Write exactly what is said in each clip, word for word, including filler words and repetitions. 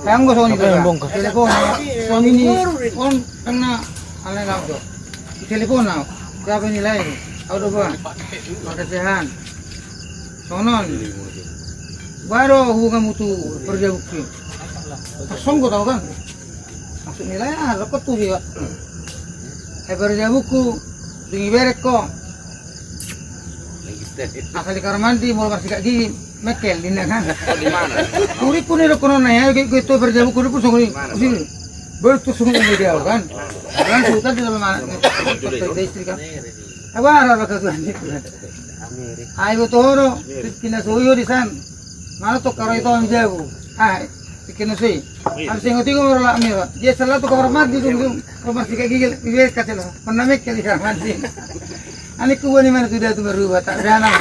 Anggo songon i do, telepon. Songon i on, karena alai laut do. Telepon au. Siapa ini lain? Au do ba. Makasehan. Songon on. Baru hubunganmu tu Perdia Buku. Songgot au kan. Maksudna lain, ah, rokok tu dia. Eh, Perdia Buku. Dungi berek ko. Asal di kamar mandi, molo marsikat gigi. Mekkel, ninna kan. Oh, di mana? Urippu ni dohonon na, ya, gue, gue tu Perdia Buku, urippu songon i. Di mana, sini. Baru tu songon i dia, kan. Kan sultan di dalam anak. Istri kan. Apa arah lo ke tuan itu? Ai, gue toro. Kina soyo di san. Mana tu karo itu am jago. Ah, kina soyo. Am singo tigo moro lak miro. Dia salah tu kamar mandi tu. Rumah sikat gigi, ibe kacela. Pernah mekkel di kamar mandi. Ani ku wani mana tu dia tu berubah, tak ada anak.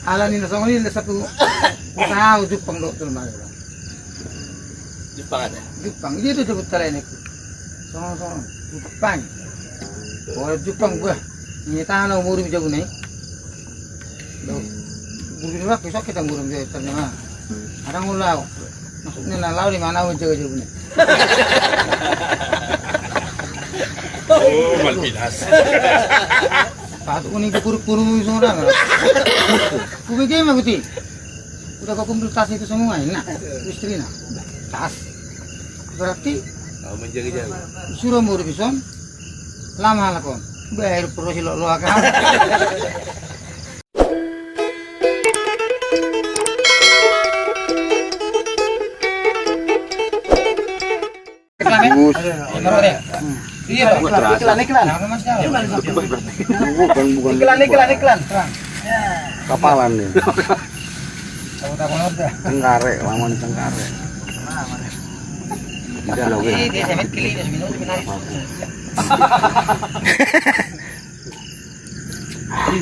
Ala ni na songon i, na satu usaha Jepang do tu lemari. Jepang ada? Jepang, dia tu sebut tala ini. Songon, songon. Jepang. Oh, Jepang gua. Ini tanah umur jago nih. Loh. Umur berapa? Besok kita umur jago ternyata. Ada ngulau. Maksudna na laho di mana au jago-jago ni. Oh, Malvinas. Patut kuning kuru-kuru semua. Kubege ma guti. Udah kau kumpul tas itu semua, nah, istri nah. Tas. Berarti au menjaga-jaga. Suruh mau dipison. Lama lakon. Bayar perlu si lo lo akal. Iklan, eh? Bagus. Iya, Pak. Iklan, iklan, iklan. Bukan, bukan. Iklan, iklan, iklan. Kapalan nih. Cengkareng, lama nih Cengkareng. Tidak, oke. Ini dia, saya main kili, dia minum, dia minum.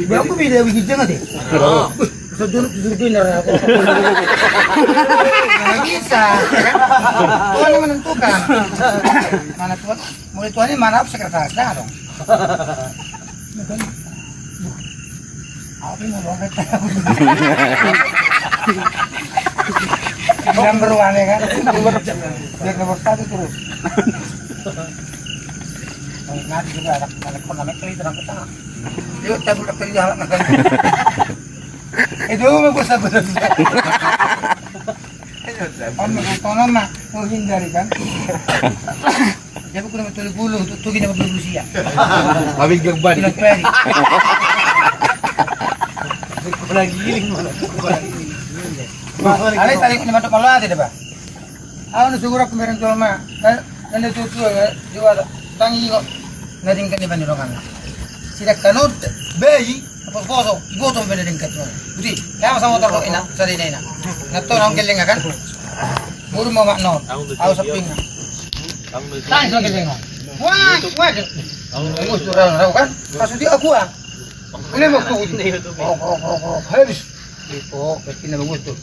Aku beda biji jangan deh. Sejurut jurut ini aku. Nggak bisa. Tuhan yang menentukan. Mana Tuhan? Mulai Tuhan ini mana aku sekretaris dah dong. Aku mau doang kata. Number one ya kan. Biar nomor satu terus. Nanti juga ada, ada pernah naik kali terang ke sana. Yuk, cabut dari jalan. Eh, dulu mah gua sabar. Ayo, cabut. Om, nonton, Mak. Menghindari, kan? Jadi, aku nama tulis bulu, untuk tugi nama bulu sia. Habis gerban. Bilang peri. Lagi ini, mana? Ale, tadi aku nama tulis malu aja deh, Pak. Au na sugura kumereng jolma. Na, na, na tutu, eh, jua, tangi kok. Na dengke ni bani rongan. Sidak kanut, bayi, apa poso, iboto bani dengke tu. Budi, ya sama sama toko ina, sari ina. Na to na ongkel lenga kan. Buru mau mak not. Au saping. Tangi so ongkel lenga. Wah, wah. Au sudah rau kan. Pas dia aku ah. Ini mau kau. Oh, oh, oh, oh. Habis. Itu, berarti nama gue tuh.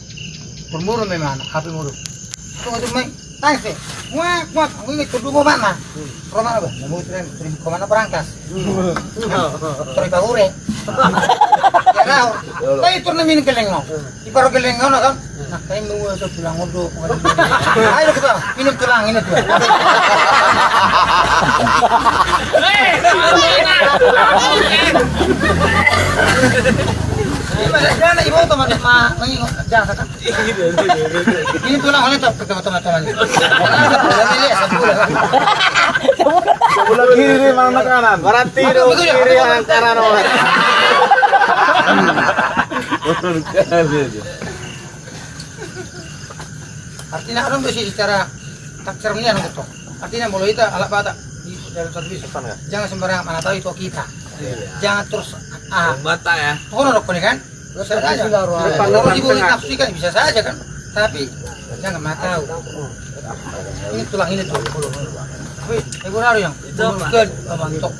Turmuru memang, H P muru. Itu nggak tuh main. Tangis deh. Muak, muak. Aku ingat kedua mau mana? Rumah apa? Nama gue tuh, sering ke mana berangkas? Terus baru deh. Ya tahu. Tapi turun minum keleng no. Di baru keleng no kan? Nah, kayak mau gue tulang udah. Ayo kita minum tulang ini tuh. Ini mana jana ibu tuh mana ma lagi jasa kan? Ini tulang oleh tuh ke teman-teman. Sebelah kiri mana kanan? Berarti kiri yang kanan. Artinya orang besi secara tak cerminan gitu. Artinya molo hita halak Batak di dalam satu bisnis. Jangan sembarangan mana tahu itu kita. Jangan terus ah. Batak ya. Kono rokok nih kan? Bisa saja. Kalau dibuat nafsu kan bisa saja kan. Tapi jangan mana tahu. Ini tulang ini tuh. Wih, eh, gua yang. Itu apa? Mantok.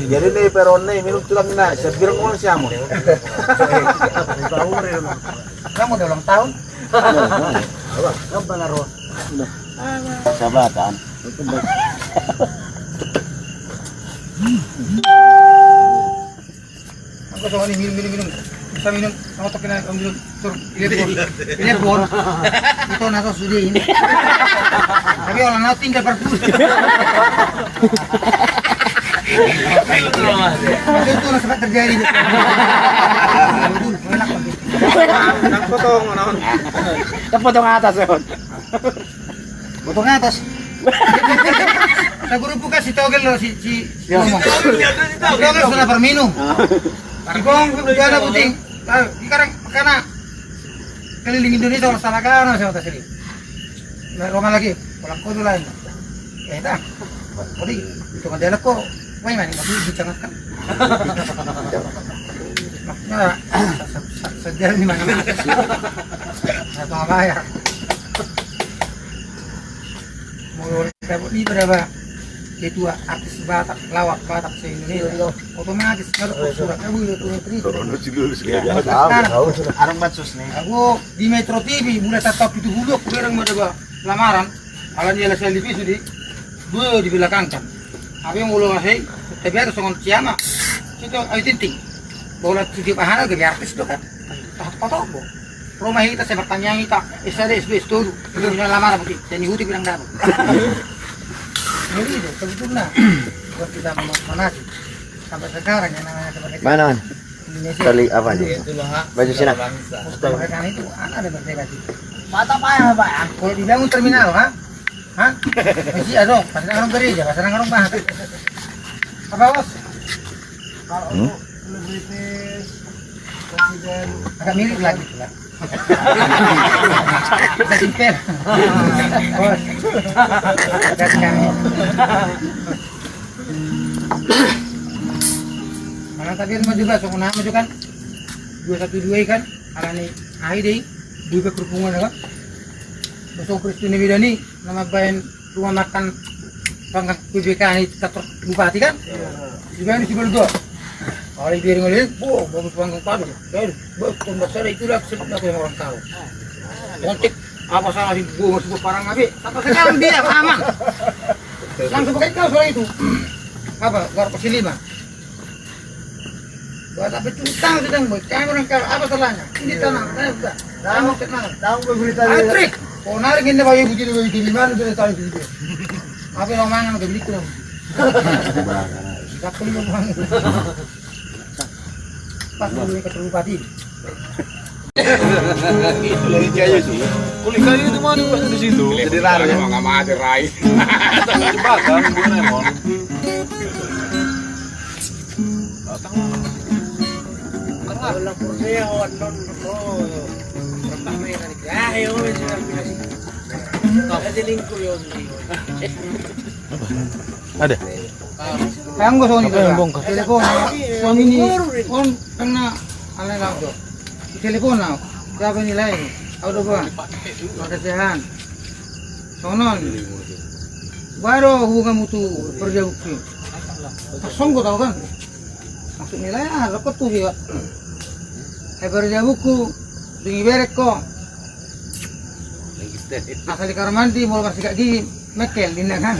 Jadi ni Peron ni minum tulang na, sebirang ulang siamo. Kamu udah ulang tahun? Kapan naruh? Sabatan. Aku Tong ni minum, minum, minum. Bisa minum, sama tokin aja, minum. Tur, ini pun. Ini pun. Itu nasa sudah ini. Tapi orang nanti tinggal perpus. Itu tuh sempat terjadi. Enak. Potong, non. Potong atas, non. Potong atas. Sa guru buka si Togel lo si, si, si ngomong. Si Togel sudah perminum. Si Gong udah ada puting. Ah, sekarang karena keliling Indonesia orang salah kan sama tasiri. Nah, lo lagi, pulang kau dulu lain. Eh, dah. Jadi, itu kan dia kok. Wah, ini masih dicangatkan. Nah, sejak di mana? Saya tahu bayar. Molo dapot i berapa ketua artis Batak, lawak Batak se-Indonesia, otomatis harus surat. Arung bansos ni. Aku di Metro T V mulai tatap itu bulu aku bereng ma daba lamaran. Ala ni ala saya di pisu di dua di belakang kan. Apa yang ulo hei? Tapi ada songon siama. Situ ayo tinting. Bola tujuh pahana gede artis do kan. Tahat kotor bo. Roma hita, saya bertanya hita, S A D, S B S, tolu. Itu bilang lama lah mungkin. Dan Yahudi bilang dapat. Jadi itu, sebetulnya, buat kita mau manasi. Sampai sekarang yang namanya sebagai Mana, man? Indonesia. Tali apa nih? Itulah hak Baju segala sini. Bangsa. Mereka itu, anak ada merdeka sih. Mata payah, Pak. Kalau dibangun terminal, ha? Hah? Masih ada, pasang orang gereja, pasang orang bahas. Apa, Bos? Kalau Hmm? untuk selebritis, presiden, Agak mirip lagi, lah. Bisa simpel. Bos. Kasih kami. Mana tadi rumah juga, sama nama juga kan? Dua satu dua kan? Alani ahi deh. Dua kerupungan apa? Besok Kristus ini beda nih. Nama baen rumah makan panggang P B K ni kantor bupati kan? Di baen di Sibolga. Kalau di Biring Olin, bo, bagus panggang padu. Baru, bo, tombak sada itu lah, sebut aku yang orang tahu. Kontik, apa salah di gua, masuk parang abi. Apa sekarang dia, aman. Langsung pakai kau soal itu. Apa, garap si lima. Buat apa cuma tahu sedang buat. Kamu orang kau apa salahnya? Ini tanah, saya sudah. Kamu tenang. Tahu berita dia. Atrik. Kau narik ini bayi bujur, bayi di mana dia tahu itu. Apa yang mangan ke beli kurang. Tidak perlu mangan. Pas dulu ke bupati. Itu lagi kayu sih. Kulit kayu itu mana, Pak, di situ? Jadi rame. Nggak mati rai. Jembatan, gue nemon. Ada. Yang gosong itu. Telepon. Suami ini pun kena aneh lah tuh. Telepon lah. Siapa ini lain? Au do, Bang. Makasih, Han. Sonon. Baru hubungan mutu kerja bukti. Songgo tau kan? Maksudnya lah ya, lo ketu sih, Pak. Eh, kerja buku, tinggi berek kok. Asal di kamar mandi, mau bersih kaki. Mekel, di mana?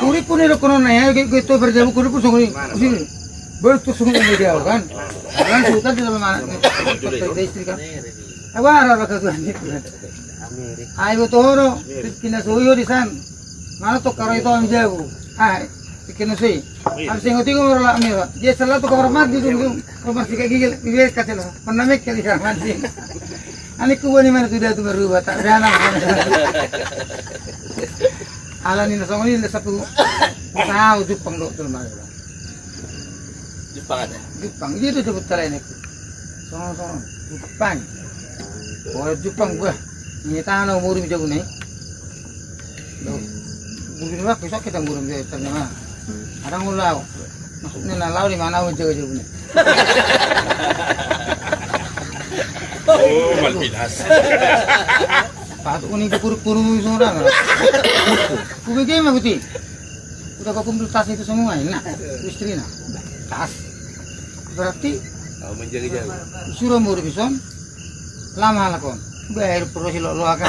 Urip pun itu konon ya, gue itu berjabu kudu pun sungguh. Sini. Betul sungguh dia kan. Langsung tadi dalam anak. Istri kan. Apa arah bakal tuan itu kan. Ayo toro, kina suyo di san. Mana tuh karo itu am jabu. Ah, kina suyo. Habis yang itu orang lah mira. Dia salah tuh kamar mandi dulu. Rumah sikat gigi, biar kacau lah. Pernah mekel di kamar mandi. Ani ku wani mana tu dia tu berubah tak ada anak. Ala ni na songon i, satu. Tahu Jepang do tu mana. Jepang ada. Jepang dia tu sebut terakhir ni. Songon songon Jepang. Oh Jepang gua. Ini tanah umur jago ni. Guru ni waktu sok kita guru dia ternyata. Ada ngulau. Maksudnya na lao di mana au jago-jago ni. Oh, Malvinas. Patut ni kuru-kuru saudara. Kubege ma buti. Udah kau kumpul tas itu semua, nah, istri nah. Tas. Berarti menjaga-jaga. Suruh mau bisa lama halak on. Bayar perlu si lo lo akal.